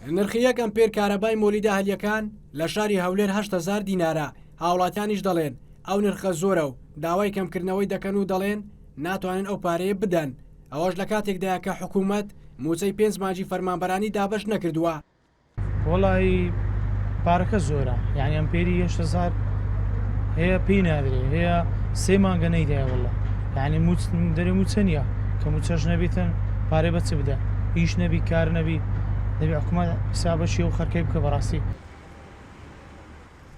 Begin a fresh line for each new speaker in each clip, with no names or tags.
نرخی یەک ئەمپێر کارەبای مۆلیدە ئەهلییەکان لە شاری هەولێر 8000 دینارە، هاوڵاتیانیش دەڵێن، ئەو نرخە زۆرە و داوای کەمکردنەوەی دەکەن و دەڵێن، ناتوانن ئەو پارەیە بدەن، ئەوەش لە کاتێکدایە کە حکوومەت مووچەی پێنج مانگی فەرمانبەرانی دابەش نەکردووە.
وەڵایی پارەکە زۆرە یعنی ئەمپێری 8000 هەیە پێی نادرێ هەیە سێ مانگە نەیدایە وەڵا یعنی موچ دەرێ موچە نییە کە موچەش نەبیتن پارەی بە چ بدە ئیش نەبی کار نەبی دەبی حکومەت حسابەشی ئەو خەرکەی بکە بەڕاستی.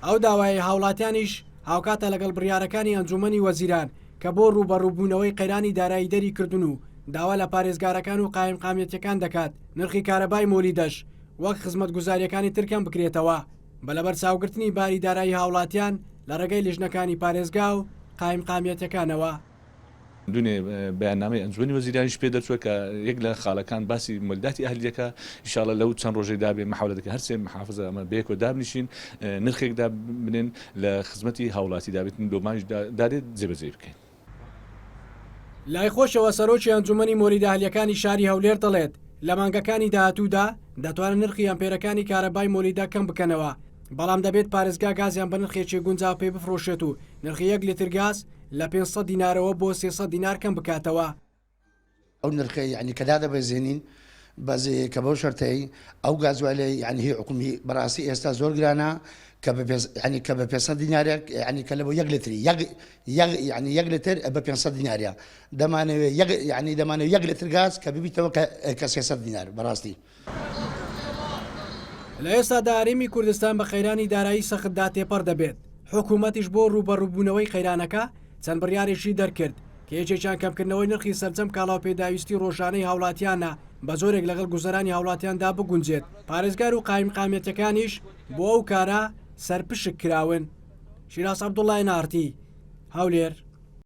ئەو داوایەی هاوڵاتیانیش هاوکاتە لەگەڵ بڕیارەکانی ئەنجوومەنی وەزیران کە بۆ ڕووبەڕووبوونەوەی قەیرانی دارایی دەری کردوون و داوا لە پارێزگارەکان و قایمقامیەتیەکان دەکات نرخی کارەبای مۆلیدەش وەک خزمەتگوزارییەکانی تر کەم بکرێتەوە بە لەبەرچاوگرتنی باری دارایی هاوڵاتیان لە ڕێگەی لیژنەکانی پارێزگا و قایمقامیەتەکانەوە.
دوێنێ بەیاننامەی ئەنجومەنی وەزیرانیش پێ دەرچووە کە یەک لە خاڵەکان باسی مۆلیداتی ئەهلییەکە، ئیشاڵڵا لەو چەند ڕۆژەی دابێ مەحاولە دەکەین هەر سێ محافزە ئەمە بەیەکەوە دابنیشین نرخێک دابنێن لە خزمەتی هاوڵاتی دابێتن لۆمانیش دادێت جێبەجێی بکەین.
لای خۆشەوە سەرۆکی ئەنجومەنی مۆلیدە ئەهلییەکانی شاری هەولێر دەڵێت، لە مانگەکانی داهاتوودا دەتوانن نرخی ئەمپێرەکانی کارەبای مۆلیدە کەم بکەنەوە، بەڵام دەبێت پارێزگا گازیان بە نرخێکی گونجاو پێ بفرۆشێت و نرخی یەک لیتر گاز لە 500 دینارەوە بۆ 300 دینار کەم بکاتەوە.
ئەو نرخەی یانی کە دادەبەزێنین بەس کە بەو شەرتەی ئەو گازوایلەی یانی هی حکومی بەڕاستی ئێستا زۆر گرانە کە بە پێ یانی کە بە 500 دینارێک یانی کە لە بۆ یەک لتری یەک یەک یانی یەک لتر بە 500 دیناریە دەمانەوێ یەک یانی دەمانەوێ یەک لتر گاز کە ببیتەوە کە کە 300 دینار بەڕاستی.
لە ئێستادا هەرێمی کوردستان بە قەیرانی دارایی سەختدا تێپەڕ دەبێت، حکوومەتیش بۆ ڕووبەڕووبوونەوەی قەیرانەکە چەند بڕیارێکی دەرکرد، کە یەکێکیان کەمکردنەوەی نرخی سەرجەم کاڵا و پێداویستی ڕۆژانەی هاوڵاتیانە بە جۆرێک لەگەڵ گوزەرانی هاوڵاتیاندا بگونجێت، پارێزگار و قایمقامیەتەکانیش بۆ ئەو کارە سەرپشک کراون. شیراز عەبدوڵڵا، ئێن ئاڕ تی، هەولێر.